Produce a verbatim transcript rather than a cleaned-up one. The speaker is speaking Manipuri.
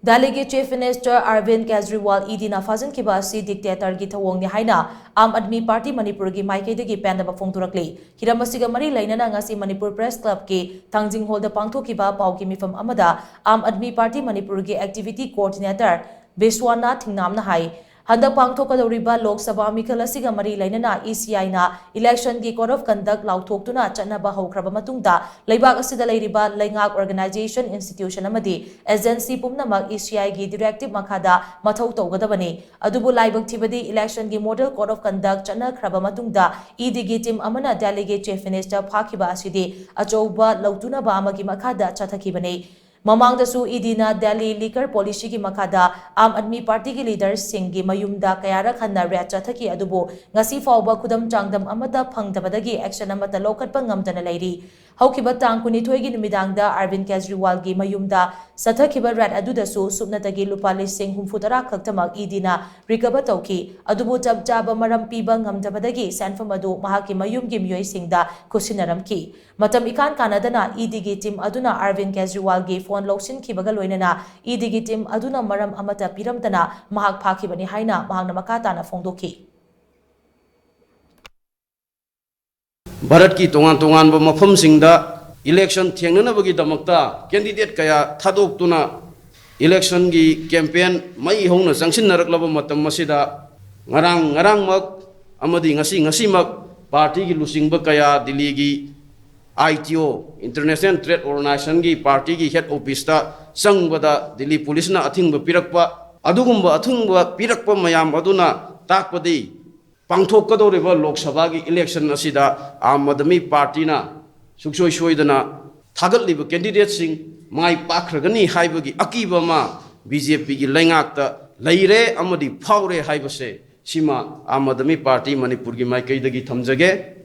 ꯗꯦꯜꯂꯤꯒꯤ Chief Minister Arvind Kejriwal E ꯗꯤꯅ ꯐꯥꯖꯤꯟꯈꯤꯕ ꯑꯁꯤ dictatorꯒꯤ ꯊꯧꯑꯣꯡꯅꯤ ꯍꯥꯏꯅ ꯑꯥꯝ ꯑꯥꯗꯃꯤ ꯄꯥꯔꯇꯤ ꯃꯅꯤꯄꯨꯔꯒꯤ ꯃꯥꯏꯀꯩꯗꯒꯤ ꯄꯦꯟꯗꯕ ꯐꯣꯡꯗꯣꯔꯛꯂꯤ꯫ ꯍꯤꯔꯝ ꯑꯁꯤꯒ ꯃꯔꯤ ꯂꯩꯅꯅ ꯉꯁꯤ ꯃꯅꯤꯄꯨꯔ Press Clubꯀꯤ ꯊꯥꯡꯖꯤꯡ ꯍꯣꯜꯗ ꯄꯥꯡꯊꯣꯛꯈꯤꯕ ꯄꯥꯎꯒꯤ ꯃꯤꯐꯝ ꯑꯃꯗ ꯑꯥꯝ ꯑꯥꯗꯃꯤ ꯄꯥꯔꯇꯤ ꯃꯅꯤꯄꯨꯔꯒꯤ Activity Coordinator ꯕꯤꯁ꯭ꯋꯥꯅꯥꯊ ꯊꯤꯡꯅꯥꯝꯅ ꯍꯥꯏ, ꯍꯟꯗꯛ ꯄꯥꯡꯊꯣꯛꯀꯗꯧꯔꯤꯕ ꯂꯣꯛ ꯁꯚꯥ ꯃꯤꯈꯜ ꯑꯁꯤꯒ ꯃꯔꯤ ꯂꯩꯅꯅ ꯏ ꯁꯤ ꯑꯥꯏꯅ electionꯒꯤ code of conduct ꯂꯥꯎꯊꯣꯛꯇꯨꯅ ꯆꯠꯅꯕ ꯍꯧꯈ꯭ꯔꯕ ꯃꯇꯨꯡꯗ, ꯂꯩꯕꯥꯛ ꯑꯁꯤꯗ ꯂꯩꯔꯤꯕ ꯂꯩꯉꯥꯛ, organization, institution ꯑꯃꯗꯤ agency ꯄꯨꯝꯅꯃꯛ ꯏ ꯁꯤ ꯑꯥꯏꯒꯤ directive ꯃꯈꯥꯗ ꯃꯊꯧ ꯇꯧꯒꯗꯕꯅꯤ꯫ ꯑꯗꯨꯕꯨ ꯂꯥꯏꯕꯛ ꯊꯤꯕꯗꯤ, electionꯒꯤ model code of conduct ꯆꯠꯅꯈ꯭ꯔꯕ ꯃꯇꯨꯡꯗ ꯏ ꯗꯤꯒꯤ team ꯑꯃꯅ ꯗꯦꯜꯂꯤꯒꯤ Chief Minister ꯐꯥꯈꯤꯕ ꯑꯁꯤꯗꯤ ꯑꯆꯧꯕ ꯂꯧꯇꯨꯅꯕ ꯑꯃꯒꯤ ꯃꯈꯥꯗ ꯆꯠꯊꯈꯤꯕꯅꯤ꯫ ꯃꯃꯥꯡꯗꯁꯨ ꯏ ꯗꯤꯅ ꯗꯦꯜꯂꯤ liquor policyꯒꯤ ꯃꯈꯥꯗ ꯑꯥꯝ ꯑꯥꯗꯃꯤ ꯄꯥꯔꯇꯤꯒꯤ leaderꯁꯤꯡꯒꯤ ꯃꯌꯨꯝꯗ ꯀꯌꯥꯔꯛ ꯍꯟꯅ raid ꯆꯠꯊꯈꯤ, ꯑꯗꯨꯕꯨ ꯉꯁꯤ ꯐꯥꯎꯕ ꯈꯨꯗꯝ ꯆꯥꯡꯗꯝ ꯑꯃꯠꯇ ꯐꯪꯗꯕꯗꯒꯤ action ꯑꯃꯠꯇ ꯂꯧꯈꯠꯄ ꯉꯝꯗꯅ ꯂꯩꯔꯤ꯫ ꯍꯧꯈꯤꯕ ꯇꯥꯡ ꯀꯨꯟꯅꯤꯊꯣꯏꯒꯤ ꯅꯨꯃꯤꯗꯥꯡꯗ ꯑꯔꯕꯤꯟ ꯀꯦꯖ꯭ꯔꯤꯋꯥꯜꯒꯤ ꯃꯌꯨꯝꯗ ꯆꯠꯊꯈꯤꯕ raid ꯑꯗꯨꯗꯁꯨ ꯁꯨꯞꯅꯇꯒꯤ ꯂꯨꯄꯥ ꯂꯤꯁꯤꯡ ꯍꯨꯝꯐꯨ ꯇꯔꯥ ꯈꯛꯇꯃꯛ ꯏ ꯗꯤꯅ recover ꯇꯧꯈꯤ꯫ ꯑꯗꯨꯕꯨ ꯆꯞ ꯆꯥꯕ ꯃꯔꯝ ꯄꯤꯕ ꯉꯝꯗꯕꯗꯒꯤ ꯁꯦꯟꯐꯝ ꯑꯗꯨ ꯃꯍꯥꯛꯀꯤ ꯃꯌꯨꯝꯒꯤ ꯃꯤꯑꯣꯏꯁꯤꯡꯗ ꯈꯨꯠꯁꯤꯟꯅꯔꯝꯈꯤ꯫ ꯃꯇꯝ ꯏꯀꯥꯟ ꯀꯥꯟꯅꯗꯅ ꯏ ꯗꯤꯒꯤ team ꯑꯗꯨꯅ ꯑꯔꯕꯤꯟ ꯀꯦꯖ꯭ꯔꯤꯋꯥꯜꯒꯤ phone ꯂꯧꯁꯤꯟꯈꯤꯕꯒ ꯂꯣꯏꯅꯅ ꯏ ꯗꯤꯒꯤ team ꯑꯗꯨꯅ ꯃꯔꯝ ꯑꯃꯠꯇ ꯄꯤꯔꯝꯗꯅ ꯃꯍꯥꯛ ꯐꯥꯈꯤꯕꯅꯤ ꯍꯥꯏꯅ ꯃꯍꯥꯛꯅ ꯃꯈꯥ ꯇꯥꯅ ꯐꯣꯡꯗꯣꯛꯈꯤ꯫ ꯚꯥꯔꯠꯀꯤ ꯇꯣꯉꯥꯟ ꯇꯣꯉꯥꯟꯕ ꯃꯐꯝꯁꯤꯡꯗ election ꯊꯦꯡꯅꯅꯕꯒꯤꯗꯃꯛꯇ candidate ꯀꯌꯥ ꯊꯥꯗꯣꯛꯇꯨꯅ electionꯒꯤ campaign ꯃꯩ ꯍꯧꯅ ꯆꯪꯁꯤꯟꯅꯔꯛꯂꯕ ꯃꯇꯝ ꯑꯁꯤꯗ, ꯉꯔꯥꯡ ꯉꯔꯥꯡꯃꯛ ꯑꯃꯗꯤ ꯉꯁꯤ ꯉꯁꯤꯃꯛ partyꯒꯤ ꯂꯨꯆꯤꯡꯕ ꯀꯌꯥ ꯗꯤꯜꯂꯤꯒꯤ I T O, International Trade Organizationꯒꯤ partyꯒꯤ head officeꯇ ꯆꯪꯕꯗ ꯗꯤꯜꯂꯤ policeꯅ ꯑꯊꯤꯡꯕ ꯄꯤꯔꯛꯄ, ꯑꯗꯨꯒꯨꯝꯕ ꯑꯊꯤꯡꯕ ꯄꯤꯔꯛꯄ ꯃꯌꯥꯝ ꯑꯗꯨꯅ ꯇꯥꯛꯄꯗꯤ, ꯄꯥꯡꯊꯣꯛꯀꯗꯧꯔꯤꯕ ꯂꯣꯛ ꯁꯚꯥꯒꯤ election ꯑꯁꯤꯗ ꯑꯥꯝ ꯑꯥꯗꯃꯤ partyꯅ ꯁꯨꯡꯁꯣꯏ ꯁꯣꯏꯗꯅ ꯊꯥꯒꯠꯂꯤꯕ candidateꯁꯤꯡ ꯃꯥꯏ ꯄꯥꯛꯈ꯭ꯔꯒꯅꯤ ꯍꯥꯏꯕꯒꯤ ꯑꯀꯤꯕ ꯑꯃ B J Pꯒꯤ ꯂꯩꯉꯥꯛꯇ ꯂꯩꯔꯦ ꯑꯃꯗꯤ ꯐꯥꯎꯔꯦ ꯍꯥꯏꯕꯁꯦ, ꯁꯤꯃ ꯑꯥꯝ ꯑꯥꯗꯃꯤ party ꯃꯅꯤꯄꯨꯔꯒꯤ ꯃꯥꯏꯀꯩꯗꯒꯤ ꯊꯝꯖꯒꯦ꯫